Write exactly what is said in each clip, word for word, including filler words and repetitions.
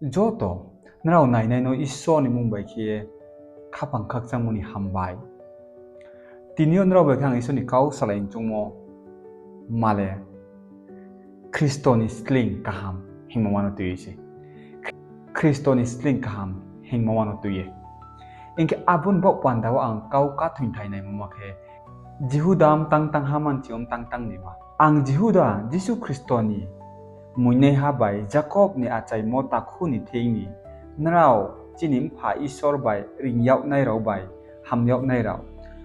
Joto nrao nainai no Isor ni mmung bai khe khaphang khakchangmo ni hambai. Tini yo nrao bai khe ang Isor ni kau salai ni choungmo ma le Khristo ni sleing kaham hingmo ma no tui ye se. Khristo ni sleing kaham hingmo ma no tui ye. Hing khe abo ni baoh panda wo ang kau kathoingthai naimo ma khe, Jihuda mtang tangha mansi yo mtang tang ni ma. Ang Jihuda, Jisu Khristo ni muinaiha bai Jakob ni achaimo takhu ni thing ni, nrao chini Mpha Isor bai reing yagnai rao bai ham yagnai rao,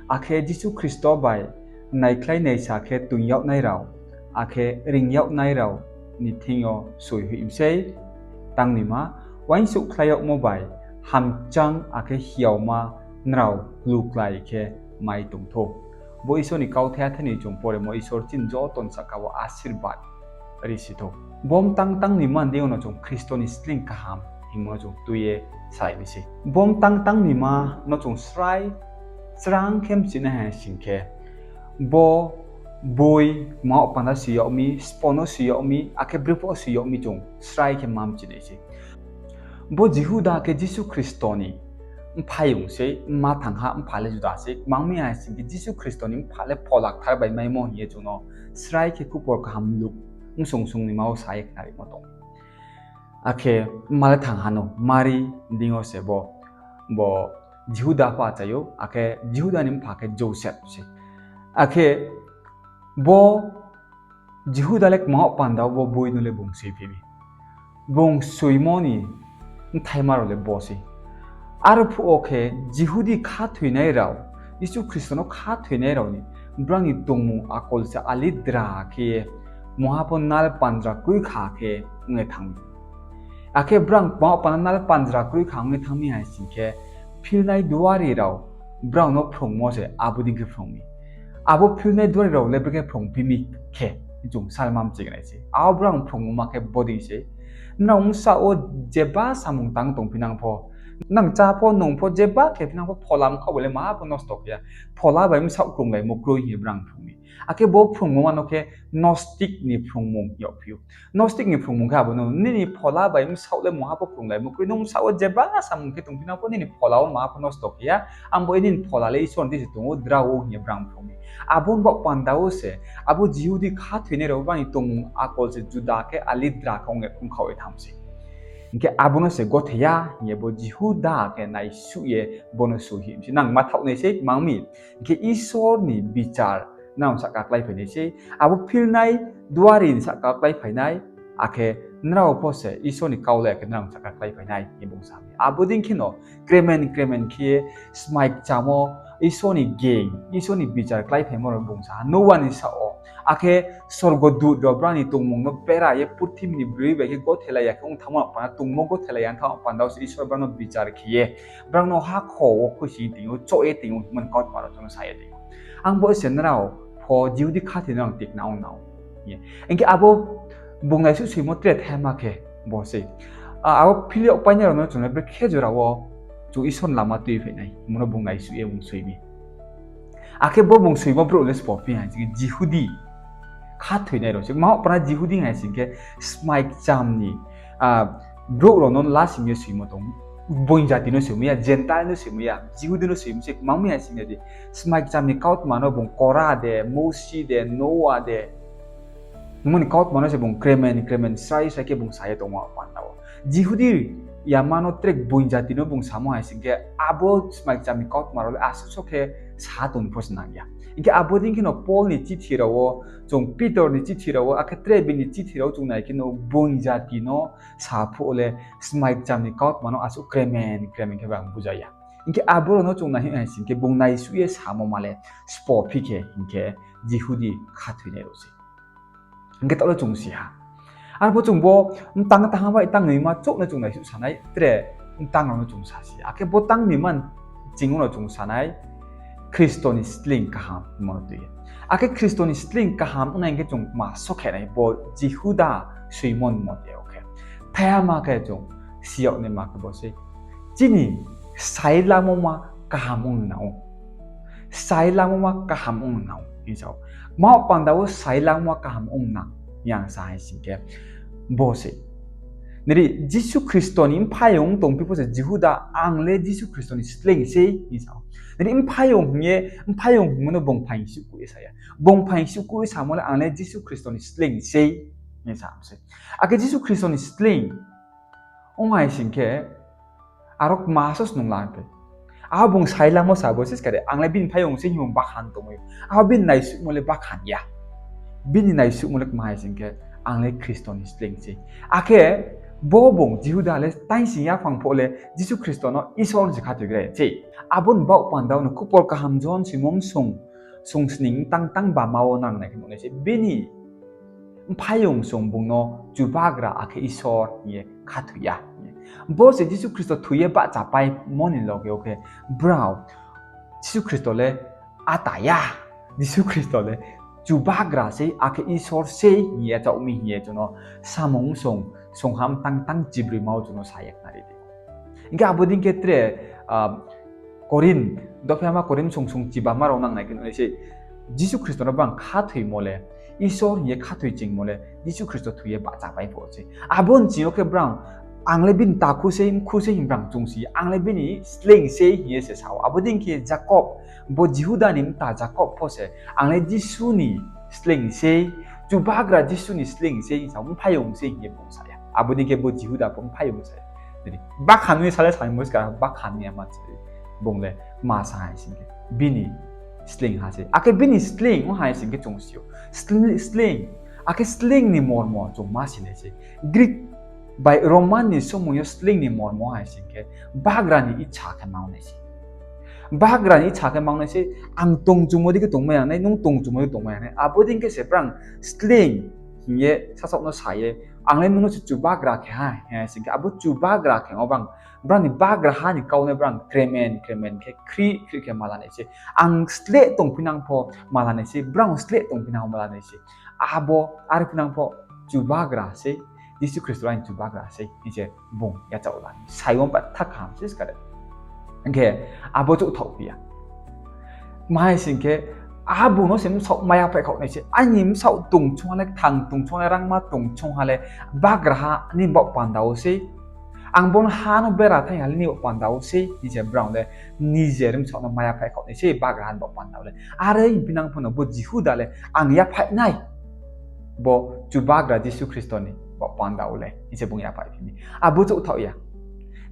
akhe Jisu Khristo bai naikhlai naisa khe toing yagnai rao, akhe reing yagnai rao ni thing yo soi hoih mi sei. Tang ni ma, uaingsouhkhlai yagmo bai hamchang akhe hiaoma nrao kluklai khe mai tong thou. Bo Isor ni kauthai athai ni chung poremo Isor chini joto ni sahka wo asirbad risi thou. Bo mtang tang ni ma ni deing yo no chung Khristo ni sleing kaham hingmo no chung tui ye salai nai se. Bo mtang tang ni ma no chung srai srang khe mchinai ha sing khe, bo boi kma panda si yag mi, spo no si yag mi, akhe brephuh si yag mi chung srai khe ma mchinai se. Bo Jihuda khe Jisu Khristo ni mphaiyong sei, mma thangha mpha le juda sei, kmang mi ha sing khe Jisu Khristo ni mpha le Phola Kthar bai maimo hing ye chung no srai khe Khupor Kaham Luk msong song ni ma wo sa ye khnarimo tong. Akhe mma le thangha no, Mari deing yo se bo, bo Jihuda pho achai ou, akhe Jihuda ni mpha khe Joseph se. Akhe bo Jihuda le kma panda wo bo boi no le bung soiphi mi. Bung soimo ni bthaima rao le bo sei. Arphuh wo khe Jihudi khathoinai rao, Jisu Khristo no khathoinai rao ni, brao ni tongmung akol se alidra khe ye, mungha pho nal pandra kroi kha khe ong ye thanng mi. Akhe brao kma panda nal pandra kroi kha ong ye thanng mi hai sing khe, philnai duari rao brao no phrungmo se abo dei khe phrung mi. Abo philnai duari rao le brekhe phrungphi mi khe, chung salma mchignai se. Abo brao phrungmo ma khe bodei se, nrao bsaoh wo jeba samung tang tongphinang pho, nang chá pho nung pho jeba khephinang pho Phola mkhaoh bai le maha pho nosto khe ya. Phola bai bsaoh krunglaimo kroi hing ye brao phrung mi. Akhe bo phrungmo ma no khe Gnostic ni phrungmung yagphi ou. Gnostic ni phrungmung khe abo no, nini Phola bai bsaoh le maha pho krunglaimo kroi, nung bsaoh wo jeba samung khe tongphinang pho nini Phola wo maha pho nosto khe ya, ang bo nini Phola le Isor ni se tong ou, drao ou hing ye brao phrung mi. Abo ni baoh panda wo se, abo Jihudi khathoinai rao brao ni tongmung akol se juda khe alidra khe ong ye khongkhaoh ye thanng mi sei. Hing khe abo no se gothe ya hing ye bo Jihuda khe naisuh ye bo no soi hoih mi sei. Nang ma thaoh nai sei, kmang mi. Hing khe Isor ni bichar nrao sahka kláiphai nai sei. Abo philnai duari ni sahka kláiphai nai, akhe nrao pho se Isor ni kau le akhe nrao sahka kláiphai nai hing ye bung sa mi. Abo dei kheno kremen kremen khe smai kcham wo Isor ni gang, Isor ni bichar kláiphaimo rao bung sa ha. Noa ni saoh wo, akhe sorgodut rao brao ni tongmung no bera ye purthimbi ni broi bai khe gothelai ya khe ong thanngmo panda, tongmo gothelai ya ong thanngmo panda wo se Isor brao no bichar khe ye, brao no hakhor wo khuisoing ye toing ou, choh ye toing ou hingmo ni kautma rao chung no sa ye toing ou. Ang bo se nrao pho Jihudi khathoinai rao tikna ong nang ou. Hing khe abo bung naisuh soimo tre thaima khe bo sei. Abo phil yagpainai rao no chung le brekhe jora wo chung Isor ni lama tuiphai nai hingmo no bung naisuh ye bung soi mi. Akhe bo bung soimo brouh le sbo phi hai sing khe Jihudi khathoinai rao se. Kma panda Jihudi hai sing khe smai kcham ni brouh rao no lasim ye soimo tong. Boing jati no soimo ya, Gentile no soimo ya, Jihudi no soimo se. Kmang mi hai sing khe di, smai kcham ni kautma no bung Kora de, Mosi de, Noa de, hingmo ni kautma no se bung kremen kremen srai srai khe bung sa ye tongmo panda wo. Jihudi yama no tre boing jati no bung samo hai sing khe abo smai kcham ni kautma rao le asuh so khe sa tong pho se nang ya. Hing khe abo dei kheno Paul ni chithi rao wo, chung Pitor ni chithi rao wo, akhe tre bini chithi rao chung nai kheno boing jati no sa phuh le smai kcham ni kautma no asuh kremen kremen khe bang buja ya. Hing khe abo rao no chung nai hai sing khe bung naisuh ye samo ma le sbo phi khe hing khe Jihudi khathoinai rao se. Hing khe taoh le chung si ha. Arpho chung bo mtang tangha bai tang ni ma chouh no chung naisuh sa nai, tre mtang rao no chung sa si. Akhe bo tang ni ma ching yo no chung sa nai, Khristo ni sleing kaham hingmo no tui ye. Akhe Khristo ni sleing kaham ong nai hing khe chung ma sokhe nai bo Jihuda soimo ni mote wo khe. Thaiha ma khe chung si yag naima khe bo sei. Chini sailamo ma kaham ong nang ou. Sailamo ma kaham ong nang ou hing sa ou. Kma panda wo sailamo ma kaham ong nang yang sa hai sing khe bo sei. Nini Jisu Khristo ni mphaiyong tongphi pho se Jihuda, ang le Jisu Khristo ni sleing sei hing sa ou. Nini mphaiyong hing ye, mphaiyong hingmo no bung phaing suh kuh ye sa ya. Bung phaing suh kuh ye samo le ang le Jisu Khristo ni sleing sei hing sa mi sei. Akhe Jisu Khristo ni sleing ong hai sing khe, aro kma so snung la khe. Abo bung sai lamo sa bo se skare, ang le bini mphaiyong sei hing bung bakhan tongmai ou. Abo bini naisuhmo le bakhan ya. Bini naisuhmo le kma hai sing khe, ang le Khristo ni sleing sei. Akhe bo bung Jihuda le taising yaphang pho le Jisu Khristo no Isor se khathoigra sei. Abo ni baoh panda wo no Khupor Kaham John simo sung, sung sning tang tang bama wo nang nai khe nuh nai se. Bini mphaiyong song bung no Chubagra akhe Isor hing ye khathoi ya. Bo se Jisu Khristo thoi ye bahchapaimo ni loge wo khe brao Jisu Khristo le ata ya. Jisu Khristo le Chubagra sei akhe Isor sei hing ye yachaoh mi hing ye chung no samung song, songham tang tang chibroima wo chung no sa ye khnari di. Hing khe abo dei khe tre, ah, Korinth, dophiama Korinth song sung chibama rao nang nai khe nuh nai se, Jisu Khristo no brang khathoimo le, Isor hing ye khathoi chingmo le Jisu Khristo thoi ye bahchapai pho sei. Abo ni ching yo khe brang, ang le bini takhu sei, mkhu sei hing brang chungsi, ang le bini sleing sei hing ye se sa ou. Abo dei khe Jakob, bo Jihuda ni mta Jakob pho se, ang le Jisu ni sleing sei, Chubagra Jisu ni sleing sei hing sa ou, mphaiyong sei hing ye bung sa ya. Abo dei khe bo Jihuda pho mphaiyong sa ya. Bakhan ni sa le sani muska bakhan ni ama se, bung le ma sa hai sing khe, bini sleing ha sei. Akhe bini sleing ong hai sing khe chung si ou. Sle-, sleing, akhe sleing ni mormo chung ma si nai se. Greek bai Roman ni somoi yo sleing ni mormo hai sing khe, bagra ni icha khe ma ong nai se. Bagra ni icha khe ma ong nai se, ang tongchumo dei khe tongmai ya nai, nung tongchumo dei tongmai ya nai. Abo dei khe se brang sleing hing ye sasaoh no sa ye, ang le nung no se Chubagra khe ha, hing hai sing khe, abo Chubagra khe ong bang, brang ni bagraha ni kau no brang kremen, kremen khe, khrih, khrih khe ma la nai se. Ang sleh tongphinang pho ma la nai se, brang sleh tongphinang pho ma la nai se. Abo, are phinang pho Chubagra sei, Jisu Khristo aini Chubagra sei, hing se bung yachaoh la. Sai wo ba tha kaham se skare. Hing khe, abo chouhthaoh phi ya. Tma hai sing khe, abo no se bsaoh maya phaikhaoh nai se, aini bsaoh tong chungha le, kthang tong chungha le, rangma tong chungha le, bagraha ni baoh panda wo sei. Ang bo no ha no bera thai ha le ni baoh panda wo sei, hing se brao le, nije bsaoh no maya phaikhaoh nai se, bagraha ni baoh panda wo le. Are hing phinang pho no bo Jihuda le, ang yaphaih nai. Bo Chubagra Jisu Khristo ni baoh panda wo le, hing se bung yaphaih phi mi. Abo chouhthaoh ya.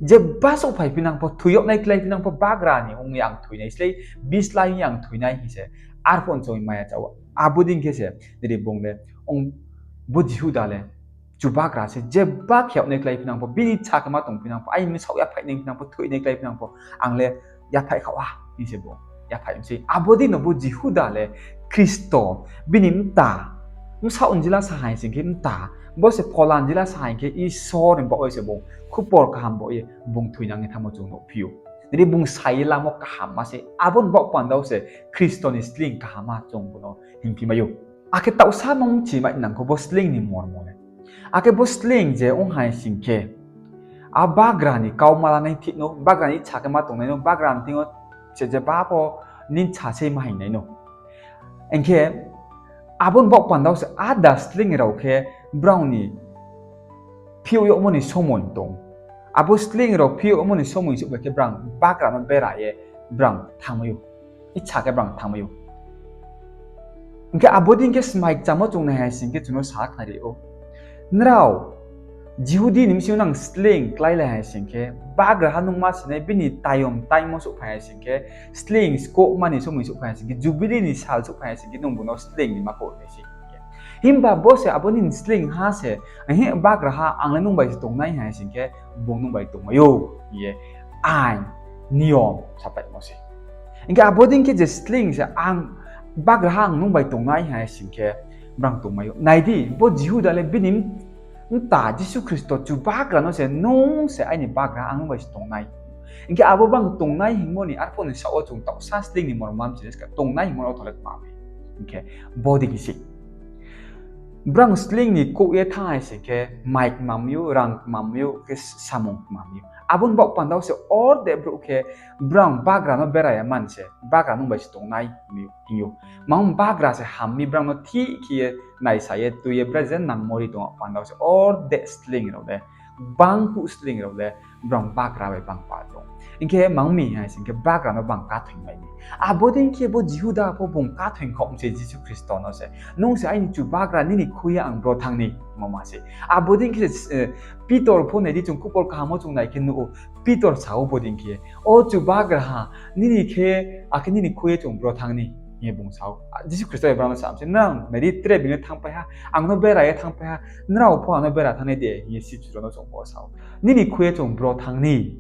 Jeba souhphai phinang pho, thoi yag nai klái phinang pho, bagra ni ong ye ang thoi nai slái, bislái ong ye ang thoi nai hing se, arphuh no chung maya chá ou. Abo dei khe se, nini bung le, ong, bo Jihuda le, Chubagra se, jeba khe yag nai klái phinang pho, bini sa khe ma tong phinang pho, aini bsaoh yaphaih nai phinang pho, thoi nai klái phinang pho, ang le yaphaih khaoh ha, hing se bo, yaphaih mi sei. Abo dei no bo Jihuda le Khristo, bini mta, bsaoh ni jila sa hai sing khe mta, bo se phola ni jila sa hai khe Isor ni baoh ye se bung, khupor kaham baoh ye bung thoinang ye thanngmo chung nuhphi ou. Nini bung sa ye lamo kaham ma se, abo ni baoh panda wo se Khristo ni sleing kaham ma chung bo no hingphi mai ou. Akhe taohsa mungchi mai nang kho bo sleing ni mormo le. Akhe bo sleing je ong hai sing khe, a bagra ni kau ma la nai thik no, bagra ni sa khe ma tongnai no, bagra ni thing yo se jeba pho nini sa sei ma hing nai no. Hing khe, abo ni baoh panda wo se áda sleing rao khe brao ni phiouh yagmo ni somoi tong. Abo sleing rao phiouh yagmo ni somoi souhphai khe brang bagra no bera ye brang thanngmai ou. Isa khe brang thanngmai ou. Hing khe abo dei khe smai kchamo chung nai hai sing khe chung no sa khnari ou. Nrao, Jihudi ni bsing yo nang sleing kláilai hai sing khe, bagraha nungma sinai bini tayom taimo souhphai hai sing khe, sleing skouhma ni somoi souhphai hai sing khe, Jubili ni sal souhphai hai sing khe, nung bung no sleing ni ma kouh nai se hing khe. Himba bo se abo nini sleing ha se, ehe, bagraha ang le nung bai se tongnai hai sing khe, bung nung bai tongmai ou hing ye, ain, niyom sapaimo se. Hing khe abo dei khe je sleing se ang, bagraha ang nung bai tongnai hai sing khe, brang tongmai ou. Nai di, bo Jihuda le bini mta Jisu Khristo Chubagra no se, nung se aini bagraha, ang nung bai se tongnai. Hing khe abo bang tongnai hingmo ni arphuh ni saoh wo chung taohsa sleing ni mormo ma mchi nai se khe, tongnai hingmo no tho le tma mi. Hing khe, bo dei khe se. Brang sleing ni kouh ye thanng hai sing khe, mai kma mi ou, rang kma mi ou, khe samung kma mi ou. Abo ni baoh panda wo se orde brouh khe, brang bagra no bera ya man se, bagra nung bai se tongnai hing ou. Mang bagra se ham mi brang no thik khe ye naisa ye tui ye bera je nangmo ri tong ou panda wo se orde sleing rao le bangkuh sleing rao le brang bagra bai bangpa tong. Hing khe mang mi hai sing khe bagra no bang kathoing mai mi. Abo dei khe bo Jihuda pho bung kathoing khaoh mi se Jisu Khristo no se. Nung se aini Chubagra, nini khui ye ang bro thanng ni, hingmo ma se. Abo dei khe se, Pitor pho nai di, chung Khupor Kaham wo chung nai khe nuh ou. Pitor sa ou bo dei khe, O Chubagra ha, nini khe, akhe nini khui ye chung bro thanng ni, hing ye bung sa ou. Jisu Khristo bai brao no sa mi se, Nrao nai di, tre being no thanngpai ha, ang no bera ye thanngpai ha, nrao pho ang no bera thanng nai de, hing ye sichu rao no chung pho sa ou. Nini khui ye chung bro thanng ni,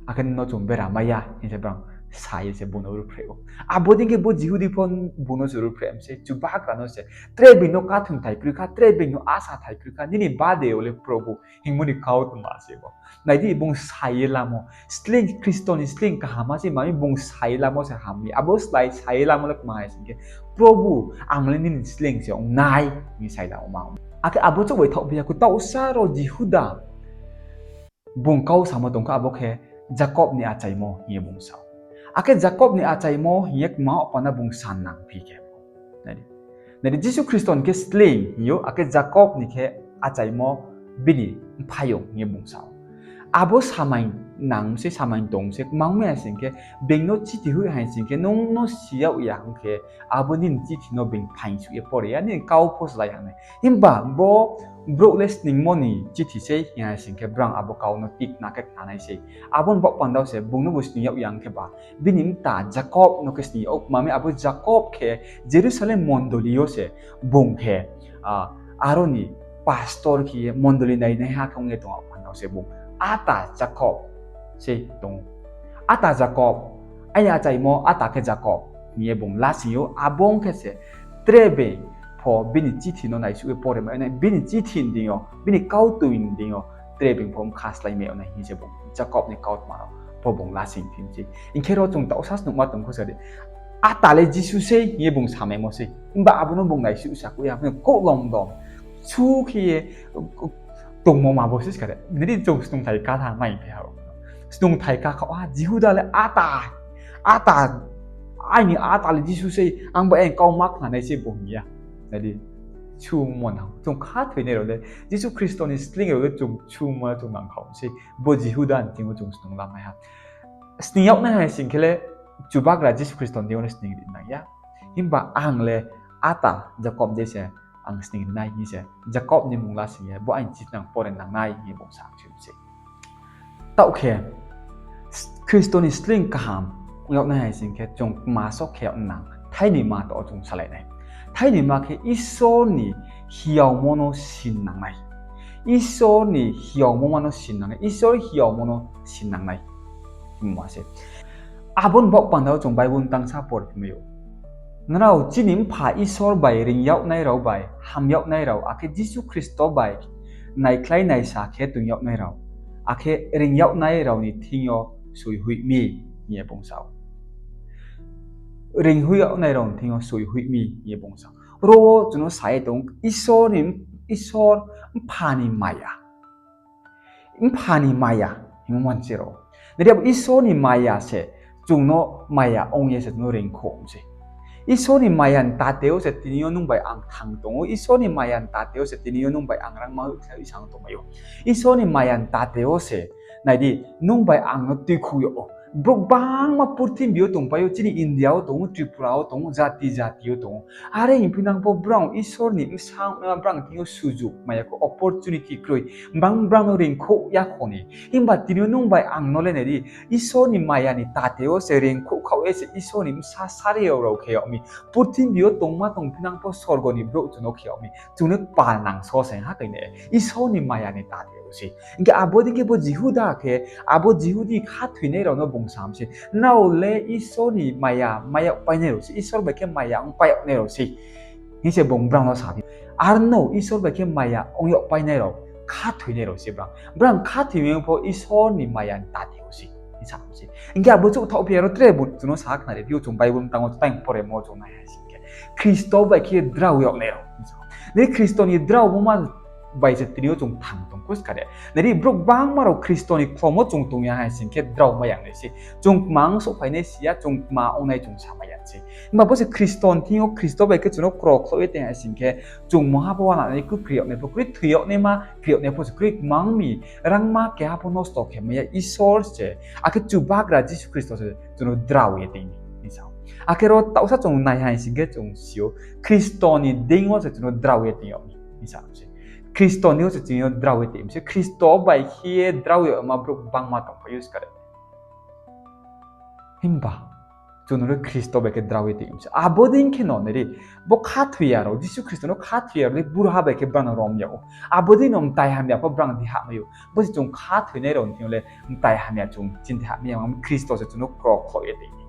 akhe nung no chung bera mai ya, hing se brao sa ye se bung no ruhphreh ou. Abo dei khe bo Jihudi pho bung no se ruhphreh mi se, Chubagra no se, tre being no kathoing thai kroi kha, tre being no asa thai kroi kha, nini bade wo le Probu, hingmo ni kautma se bo. Nai di, bung sa ye lamo, sleing, Khristo ni sleing kaham se ma mi, bung sa ye lamo se ham mi. Abo slái sa ye lamo le kma hai sing khe, Probu, ang le nini sleing se ong nai, hing ye sa ye lamo ma. Akhe abo chouh bai thaohphi ya khe, taohsa rao Jihuda, bung kau samo tong kha, abo khe Jakob ni achaimo hing ye bung sa ou. Akhe Jakob ni achaimo hing ye kma panda bung sa nangphi khe, nai di, Jisu Khristo ni khe sleing hing ou, akhe Jakob ni khe achaimo, bini mphaiyong hing ye bung sa ou. Abo samai nang se, samai tong se, kma ong mi hai sing khe, being no chithi hoih hai sing khe, nung no si yag ya ong khe, abo nini chithi no being phaingsuh ye pore ya, nini kau pho slái ya nai. Himba bo brouh le sningmo ni chithi sei hing hai sing khe, brang abo kau no tikna khe khna nai sei. Abo ni baoh panda wo se bung no bo sning yag ya ong khe ba, bini mta Jakob no khe sning yag ou, kma mi abo Jakob khe Jerusalem mondoli yo se bung khe, aro ni pastor khe ye mondoli nainaiha khe ong ye tong ou, panda wo se bung ata Jakob se tong ou. Ata Jakob, aini achaimo ata khe Jakob, hing ye bung lasing ou, abo ong khe se tre being pho bini chithi no naisuh ye pore mai nai, bini chithi ni deing yo, bini kautoi ni deing yo, tre being pho bkha slái mai nai hing se bung Jakob ni kautma rao pho bung lasing phi mi sei. Hing khe ro chung taohsa snuhma tong kho sa di. Ata le Jisu sei hing ye bung samaimo sei. Himba abo no bung naisuh sakuh ya, kouhlom dom. Su khe ye tongmo ma bo se skare. Nini chung snungthai katha mai phi ha. Snungthai ka khaoh ha, Jihuda le ata, ata, aini ata le Jisu sei, ang bai ang kau ma khna nai se bung hing ya. Nai di, sungmo nang, chung khathoinai rao le, Jisu Khristo ni sleing rao le chung sungmo chung nang khaoh sei, bo Jihuda ni thing yo chung snung lamai ha. Sning yag nai hai sing khe le, Chubagra Jisu Khristo ni thing yo le sning ri nang ya. Himba ang le ata Jakob de se ang sning ri nai hing se, Jakob ni mmung lasing ye, bo aini chithi nang pore nang nai hing ye bung sa mi sei. Taoh khe, Khristo ni sleing kaham ong yag nai hai sing khe, chung kma so khe yag nang, thaini ma to chung salai nai. Thaini ma khe Isor ni hiyaomo no sin nang nai. Isor ni hiyaomo ma no sin nang nai. Isor hiyaomo no sin nang nai. Hingmo se. Abo ni baoh panda wo chung Bible mtang sa porphimai ou. Nrao chini mpha Isor bai reing yagnai rao bai ham yagnai rao, akhe Jisu Khristo bai naikhlai naisa khe toing yagnai rao, akhe reing yagnai rao ni thing yo soihoih mi, hing ye bung sa ou. Reinghoih yagnai rao ni thing yo soihoih mi, hing ye bung sa ou. Ro wo chung no sa ye tong, Isor ni, Isor mpha ni maya. Mpha ni maya hingmo manse rao. Nai di, abo Isor ni maya se chung no maya ong ye se chung no reingkhouh mi sei. Isor ni maya ni tate wo se tini yo nung bai ang thang tong ou. Isor ni maya ni tate wo se tini yo nung bai ang rangma hoihkhlai ye sang tongmai ou. Isor ni maya ni tate wo se, nai di, nung bai ang no tuikhouh yag ou. Brouh gbangma purthimbi yo tongpai ou, chini India wo tong ou, Tripura wo tong ou, jati jati yo tong ou. Are hing phinang pho brao Isor ni bsa ongnaima brao thing yo sujuk mai ya kho, opportunity kroi. Bang brao no reingkhouh ya kho ni. Himba tini yo nung bai ang no le nai di, Isor ni maya ni tate wo se reingkhouh khaoh ye se Isor ni bsa sari rao rao khe yag mi. Purthimbi yo tongma tong phinang pho sorgo ni brouh chung no khe yag mi. Chung no kpal nang so se ha khe nai. Isor ni maya ni tate wo se. Hing khe abo dei khe bo Jihuda khe, abo Jihudi khathoinai rao no bung sa mi sei. Nrao le Isor ni maya mai yagpainai rao se, Isor bai khe maya ongpai yagnai rao se, hing se bung brao no sa mi. Ar no Isor bai khe maya ong yagpainai rao, khathoinai rao se brao. Brao khathoinai pho Isor ni maya ni tate wo se, hing sa mi sei. Hing khe abo chouh thaohphi ya ro tre bung chung no sa khnari phi ou, chung Bible mtang wo tang poremo chung nai hai sing khe, Khristo bai khe drao yagnai rao. Nai di, Khristo ni draomo ma bai se tini yo chung thang tong. Kuskare. Nai di, brouh gbangma rao Khristo ni khlomo chung tong ya hai sing khe drao mai ya nai se. Chung kmang souhphai nai si ya, chung kma ong nai chung samai ya se. Himba bo se Khristo ni thing yo, Khristo bai khe chung no krokhloh ye tong hai sing khe, chung mungha pho uana nai kroi, kri yag nai pho kroi, thoi yag naima kri yag nai pho se kroi, kmang mi, rangma keha pho nosto khe mai ya, Isor se. Akhe Chubagra Jisu Khristo se chung no drao ye tong mi, hing sa ou. Akhe ro taohsa chung nai hai sing khe chung si ou, Khristo ni deing yo se chung no drao ye tong yag mi, hing sa ou se. Khristo ni deing yo se chung no drao ye tong mi se, Khristo bai khe ye drao yagma brouh gbangma tongphai ou skare. Himba chung no le Khristo bai khe drao ye tong mi se. Abo dei khe no nai di, bo khathoi ya rao, Jisu Khristo no khathoi ya rao le buraha bai khe brang no rom yag ou. Abo dei no mtai hamya pho brang di hahmai ou. Bo se chung khathoinai rao ni thing yo le mtai hamya chung chini thing hahmai ya, Khristo se chung no krokhloh ye tong mi.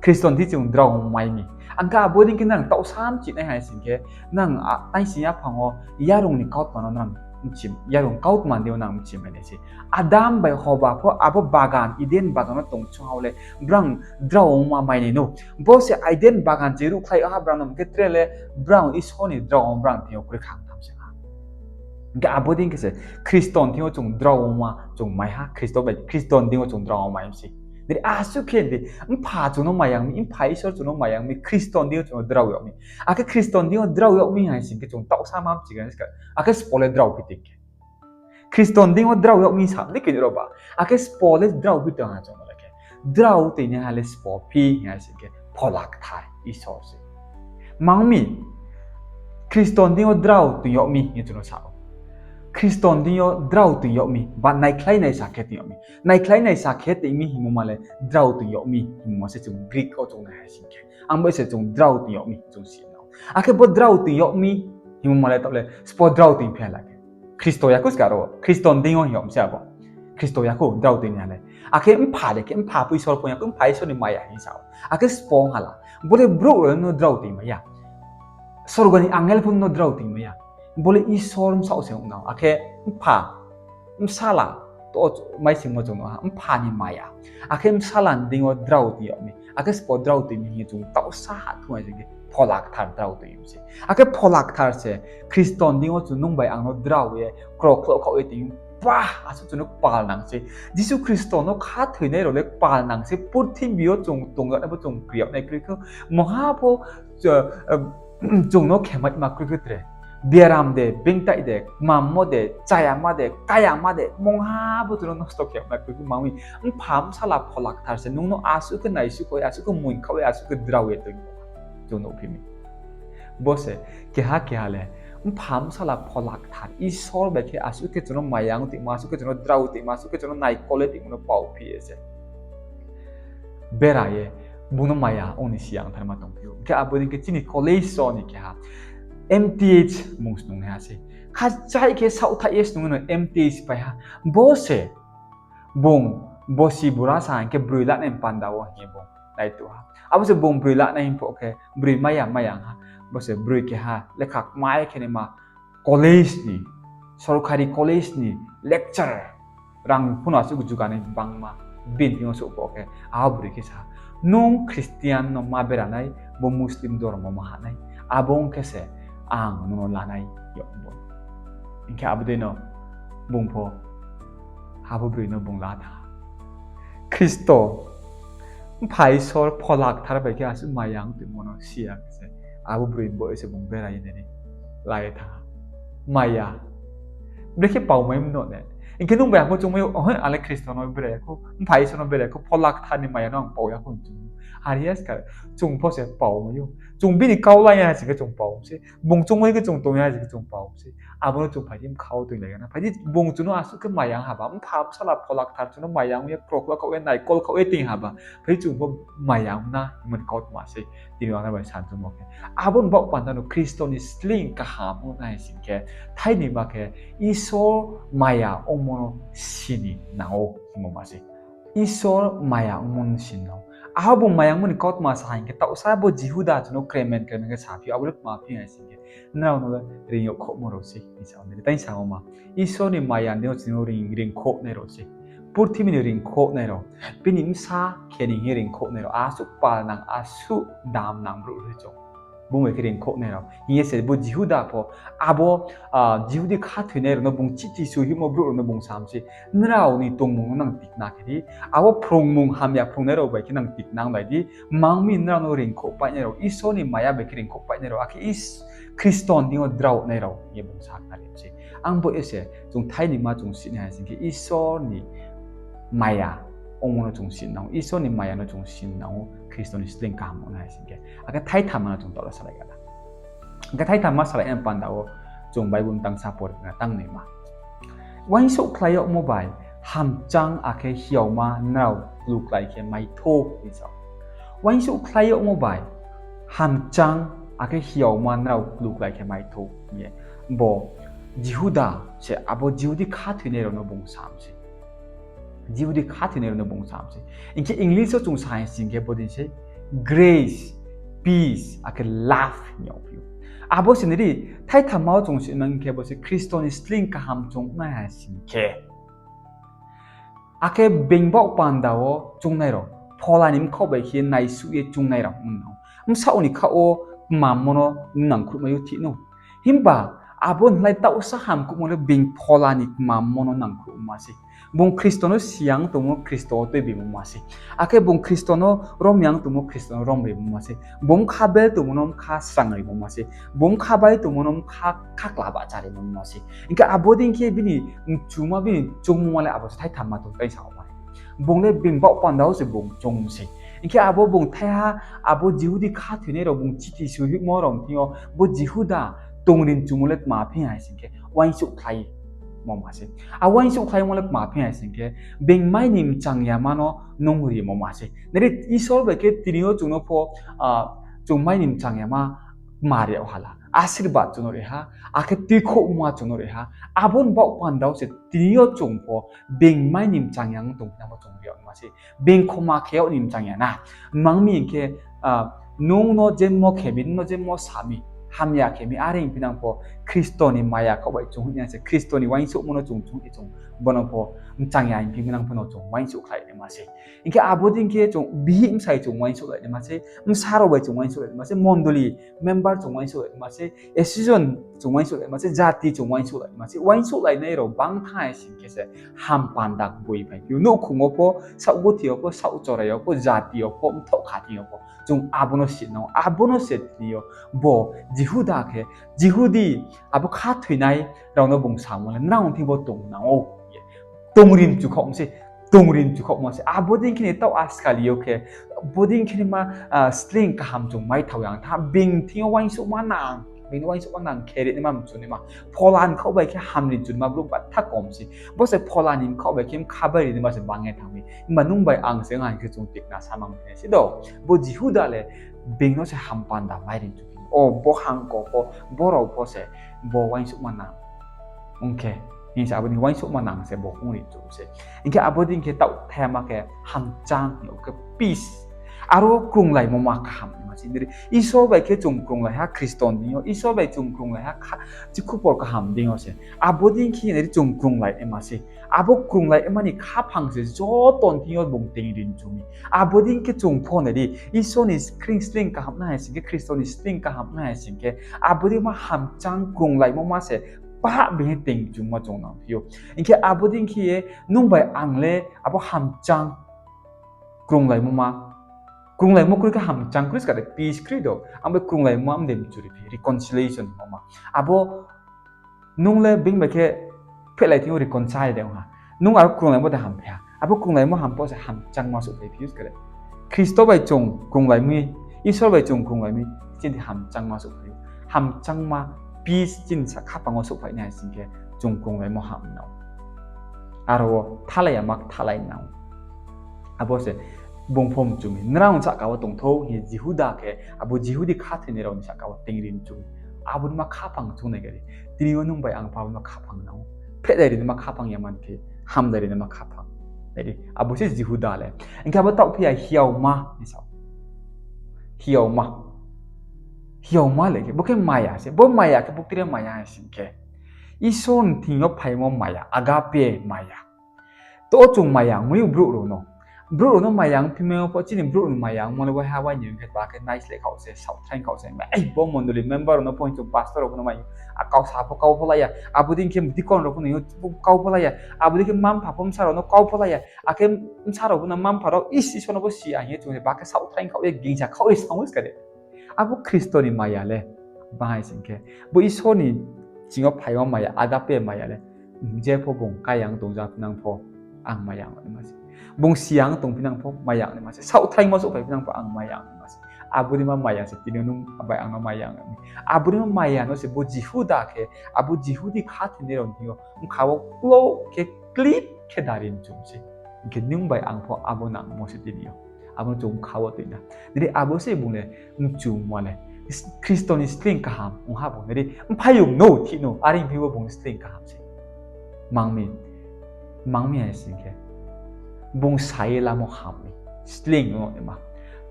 Khristo ni thing chung drao mai mi. Ang khe abo dei khe nang taohsa mchinai hai sing khe, nang, a, taising yaphang wo yarung ni kautma no nang mchi, yarung kautma ni deing yo nang mchi mai nai se. Adam bai Hoba pho abo bagan, Eden bagan no tong chung ha le, brang drao ongma mai nai nou. Bo se Eden bagan se ruhkhlai yag ha brang no, hing khe tre le brang Isor ni drao ong brang thing yo kroi khang tham se ha. Hing khe abo dei khe se Khristo ni thing yo chung drao ongma chung mai ha, Khristo bai, Khristo ni deing yo chung drao ongma mai se. Nai di, asuh khe di, Mpha chung no mai ya mi, Mpha Isor chung no mai ya mi, Khristo ni deing yo chung no drao yag mi. Akhe Khristo ni deing yo drao yag mi hai sing khe chung taohsa ma mchigra ni ska. Akhe sbo le drao phi tong khe, Khristo ni deing yo drao yag mi sa di khe rao ba. Akhe sbo le drao phi tong ha chung no le khe. Drao toinaiha le sbo phi hing hai sing khe Phola Kthar Isor se. Mang mi, Khristo ni deing yo drao toing yag mi hing ye chung no sa ou. Khristo ni deing yo drao toing yag mi, ba naikhlai naisa khe toing yag mi. Naikhlai naisa khe toing mi hingmo ma le drao toing yag mi hingmo se chung Greek wo chung nai hai sing khe. Ang bai se chung drao toing yag mi chung si nao. Akhe bo drao toing yag mi hingmo ma le taoh le sbo drao toing phi ha la khe. Khristo ya khou ska ro, Khristo ni deing yo hing yag mi se abo. Khristo ya khou drao toing nai ha le. Akhe Mpha de khe, Mpha pho Isor pho ya khou, Mpha Isor ni maya hing sa ou. Akhe sbo ong ha la. Bo le brouh rao no drao toing mai ya. Sorgo ni angel pho no drao toing mai ya. Bo le Isor bsaoh se ong nao. Akhe Mpha, Bsala, to maisingmo chung no ha, Mpha ni maya. Akhe Bsala ni deing yo drao toing yag mi. Akhe sbo drao toing mi hing ye chung taohsa ha thung hai sing khe Phola Kthar drao toing mi se. Akhe Phola Kthar se Khristo ni deing yo chung nung bai ang no drao ye, krokhloh khaoh ye toing, ba, asuh chung no kpal nang se. Jisu Khristo no khathoinai rao le kpal nang se, purthimbi yo chung tong yag nai pho chung kri yag nai kroi khe, mungha pho, chung no khemaima kroi khe tre. Biaram de, bengtai de, kmammo de, chayama de, kayama de, mungha bo chung no nosto khema kroi khe, mang mi, Mpha, Bsala, Phola Kthar se nung no asuh khe naisuh khaoh ye, asuh khe moing khaoh ye, asuh khe drao ye toing. Chung nuhphi mi. Bo se keha keha le Mpha, Bsala, Phola Kthar Isor bai khe asuh khe chung no maya ong tongmo, asuh khe chung no drao tongmo, asuh khe chung no naikol ye tongmo no pao phi ye se bera ye, bung no maya ong ni siya ongtharma tongphi ou. Hing khe abo dei khe chini college wo ni keha M T H mung snungnaiha se. Khachaih khe saohthaih ye snung no M T H pai ha. Bo se bung bosi bura sa hing khe broi lanai panda wo hing ye bung naituh ha. Abo se bung broi lanai hing pho khe broi maya maya ong ha. Bo se broi keha lekha kmai khe naima college ni, sorkari college ni lecturer, rang pho no asuh juganai bangma, bini thing yo souh pho khe, abo broi khe sa, nung Christian no ma bera nai, bo Muslim dormo ma ha nai, abo ong khe se ang nung no lanai yag bo. Hing khe abo dei no bung pho, abo broi no bung la thanng ha. Khristo, Mpha Isor, Phola Kthar bai khe asuh maya ong tongmo no siya khe se, abo broi bo se bung bera ye nai ni la ye thanng ha. Maya. Brekhe pao mai mno ne. Hing khe nung bai ang pho chung mai ou, ohe, ang le Khristo no bera ya khou, Mpha Isor no bera ya khou, Phola Kthar ni maya no ang pao ya khou hing chung. Are ya ska, chung pho se pao mai ou. Chung bini kau la ya ha sing khe chung pao se. Bung chung mai khe chung tong ya ha sing khe chung pao se. Abo no chung phai di bkha wo toing lai ya na. Phai di bung chung no asuh khe maya ong haba, Mpha, Bsala, Phola Kthar chung no maya ong ye, krokhloh khaoh ye, naikol khaoh ye toing haba, phai chung pho maya ong na hingmo ni kautma se. Tini ang bai sanchungmo khe, abo ni baoh panda no Khristo ni sleing kaham ong nai sing khe, thaini ma khe Isor maya ongmo no sini nang ou hingmo ma se. Isor maya ongmo no sini nang ou. Abo bung maya ongmo ni kautma sa hing khe, taohsa bo Jihuda chung no kremen kremen khe saphi ou, abo le tma phi hai sing khe, nrao no le reing yagkhouhmo rao se hing sa ou. Tai samo ma, Isor ni maya ni deing yo chung no reing, reingkhouhnai rao se. Purthimbi ni reingkhouhnai rao. Bini bsa khe ni hing ye reingkhouhnai rao. Asuh kpal nang, asuh dam nang brouh se chung. Bung bai khe reingkhouhnai rao hing ye se bo Jihuda pho abo Jihudi khathoinai rao no bung chiti sui himo brouh rao no bung sa mi se, nrao ni tongmung no nang tikna khe di, abo phrungmung hamya phrungnai rao bai khe nang tikna onglai di, mang mi nrao no reingkhouhpainai rao, Isor ni maya bai khe reingkhouhpainai rao, akhe Khristo ni thing yo draonai rao hing ye bung sakhnari mi se. Ang bo ye se chung thaini ma chung sini hai sing khe Isor ni maya ongmo no chung sini nang ou, Isor ni maya no chung sini nang ou, Khristo ni sleing kaham ong nai hai sing khe. Akhe thaitham ma no chung taoh wo salai gana. Akhe thaitham ma salai nai panda wo chung Bible tang sa pore na tang noi ma. Uaingsouhkhlai yagmo bai hamchang akhe hiaoma nrao kluklai khe mai thou hing sa ou. Uaingsouhkhlai yagmo bai hamchang akhe hiaoma nrao kluklai khe mai thou hing ye bo Jihuda se abo Jihudi khathoinai rao no bung sa mi se. Jihudi khathoinai rao no bung sa mi se. Hing khe English wo chung sa hai sing khe bodei se grace, peace, akhe love hing yagphi ou. Abo se nai di, thaitham ma wo chung sini nang khe bo se Khristo ni sleing kaham chung nai hai sing khe. Akhe being baoh panda wo chungnai rao, phola ni bkhaoh bai khe naisuh ye chungnai rao ong nang ou. Bsaoh ni khaoh wo kmammo no nangkhruhmai ou thih nou. Himba abo ni lai taohsa hamkuhmo le being phola ni kmammo no nangkhruhmo ma se. Bung Khristo no siyang tongmo, Khristo wo tuibimo ma se. Akhe bung Khristo no romyang tongmo, Khristo no romrimo ma se. Bung bkha bel tongmo no bkha srangrimo ma se. Bung bkha bai tongmo no bkha khakla bahcharimo ma se. Hing khe abo dei khe bini mchuma, bini chungmo ma le abo se thaitham ma tong tai sa ou ma. Bung le being baoh panda wo se bung chung mi se. Hing khe abo bung thaiha, abo Jihudi khathoinai rao bung chiti sui himo rao ni thing yo bo Jihuda tongri mchumo le tma phi hai sing khe uaingsouhkhlaimo ma se. A uaingsouhkhlaimo le tma phi hai sing khe being mai ni mchang yama no nung rimo ma se. Nai di, Isor bai khe tini yo chung no pho, chung mai ni mchang yama tma ri yag hala, asirbad chung no ri ha, akhe tuikhouhma chung no ri ha. Abo ni baoh panda wo se tini yo chung pho being mai ni mchang ya ong tong phinang pho chung ri yag naima se, being khoma khe yag ni mchang ya na. Mang mi hing khe, nung no jemmo khe mi, nung no jemmo sa mi, hamya khe mi, are hing phinang pho Khristo ni maya khaoh bai chung hoih nai se, Khristo ni uaingsouhmo no chung chung ye chung bo no pho mchang ya hing phinang pho no chung uaingsouhkhlai naima se. Hing khe abo dei khe chung bihih bsai chung uaingsouhlai naima se, bsa rao bai chung uaingsouhlai naima se, mondoli member chung uaingsouhlai naima se, association chung uaingsouhlai naima se, jati chung uaingsouhlai naima se, uaingsouhlainai rao bang thanng hai sing khe se ham panda boi phai phi ou. Nouhkhong wo pho, saohguthi yo pho, saohchorai yo pho, jati yo pho, mthoh khathing yo pho, chung abo no si nang ou. Abo no se tini yo bo Jihuda khe, Jihudi abo khathoinai rao no bung samo le, nrao ni thing bo tong nang ou. Tongri mchu khaohmo se, tongri mchu khaohmo se. Abo dei khe ni taoh askali yo khe, bodei khe ni ma, sleing kaham chung mai thao yang tha, being thing yo uaingsouhma nang, being no uaingsouhma nang khe ri naima mchu naima. Phola ni khaoh bai khe hamri mchu naima brouh batha kom se. Bo se phola ni khaoh bai khe bkha bai ri naima se bang ye thanng mi. Himba nung bai ang se ong hai khe chung tikna samang phinai se do. Bo Jihuda le being no se ham panda mai ri mchu phi ou. O bo hangko pho, bo rao pho se bo uaingsouhma nang ong khe, hing se abo ni uaingsouhma nang se bo ong ri mchu se. Hing khe abo dei khe taoh thaiha ma khe hamchang, hing khe peace. Aro krunglaimo ma kaham naima se. Isor bai khe chung krunglai ha Khristo ni deing yo, Isor bai chung krunglai ha chikhupor kaham deing yo se. Abo dei khe nai di chung krunglai naima se. Abo krunglai naima ni khaphang se joto ni thing yo bung tengri mchu mi. Abo dei khe chung pho nai di, Isor ni sleing kaham nai hai sing khe, Khristo ni sleing kaham nai hai sing khe, abo dei ma hamchang krunglaimo ma se pah bini tengchungma chung nangphi ou. Hing khe abo dei khe ye nung bai ang le abo hamchang krunglaimo ma, krunglaimo kroi khe hamchang kroi ska de, peace kroi do. Ang bai krunglaimo ma mdei mchu ri phi, reconciliation hingmo ma. Abo nung le being bai khe phehlai thing yo reconcile de ong ha. Nung aro krunglaimo de ham phi ha. Abo krunglaimo ham pho se hamchangma souhphai phi ou ska de. Khristo bai chung krunglai mi, Isor bai chung krunglai mi, chini hamchangma souhphai ou. Hamchangma peace chini sa khaphang wo souhphai nai hai sing khe chung krunglaimo ham nang ou. Aro wo thalai ya ma kthalai nang ou. Abo se bung pho mchu mi, nrao ni sahka wo tong thou hing ye Jihuda khe, abo Jihudi khathoinai rao ni sahka wo tengri mchu mi. Abo ni ma khaphang chung nai khe di. Tini yo nung bai ang pho abo ni ma khaphang nang ou. Phehlai ri naima khaphang ya man khe, hamlai ri naima khaphang. Nai di, abo se Jihuda le. Hing khe abo taoh phi ya hiaoma ni sa ou. Hiaoma. Hiaoma le khe, bo khe maya se. Bo maya khe, bo tre maya hai sing khe, Isor ni thing yo phaimo maya, agape maya. To chung maya ongmai ou brouh rao no. Brouh rao no maya ongphimai yo pho, chini brouh ni maya ongmo le waiha wai ni ong khe ba khe naisleh khaoh se, saohthaing khaoh se, ei bo mondoli member rao no pho hing chung pastor rao pho no mai, a kau sa pho kau pho la ya, abo dei khe deacon rao pho no kau pho la ya, abo dei khe mma-mpha pho bsa rao no kau pho la ya, akhe bsa rao pho no mma-mpha rao is Isor no bo si ya hing ye chung se ba khe saohthaing khaoh ye gingsa khaoh ye sango ska de. Abo Khristo ni maya le bahai sing khe, bo Isor ni ching yo phaimo maya, agape maya le, jepho bung kayang tongja phinang pho ang maya ong naima se. Bung siyang tong phinang pho maya ong naima se. Saohthaingmo souhphai phinang pho ang maya ong naima se. Abo ni ma maya se tini nung bai ang no maya ong nai. Abo ni ma maya no se bo Jihuda khe, abo Jihudi khathoinai rao ni thing yo bkha wo klo khe klip khe darin chum se. Hing khe nung bai ang pho abo nangmo se tini yo. Abo no chung bkha wo tui na. Nini abo se bung le mchungmo le Khristo ni sleing kaham ong ha bung. Nini mphaiyong no thih no, are phi wo bung sleing kaham se. Mang mi, mang mi hai sing khe, bung sa ye lamo ham mi, sleing no naima.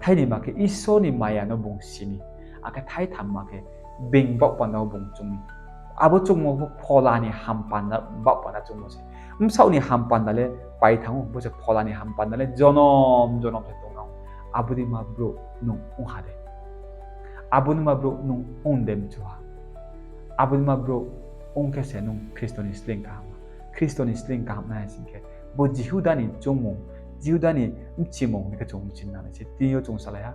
Thaini ma khe Isor ni maya no bung si mi, akhe thaitham ma khe being baoh panda wo bung chung mi. Abo chungmo pho phola ni ham panda, baoh panda chungmo se. Bsaoh ni ham panda le pai thanng ou, bo se phola ni ham panda le jonom jonom se tong nang ou. Abo ni ma brouh nung ong ha de? Abo ni ma brouh nung ong de mchu ha? Abo ni ma brouh ong khe se nung Khristo ni sleing kaham, Khristo ni sleing kaham nai hai sing khe, bo Jihuda ni choungmung, Jihuda ni bchimung ni khe chung bchi nang nai se. Tini yo chung salai ha,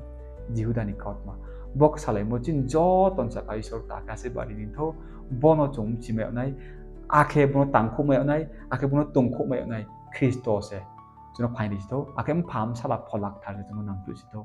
Jihuda ni kautma. Bo salaimo chini joto ni saka Isor ta khe se bari ni thou, bo no chung bchimai yag nai, akhe bo no tangkhouhmai yag nai, akhe bo no tongkhouhmai yag nai, Khristo se chung no phaing ri si thou, akhe Mpha, Bsala, Phola Kthar se chung no nangtuh si thou.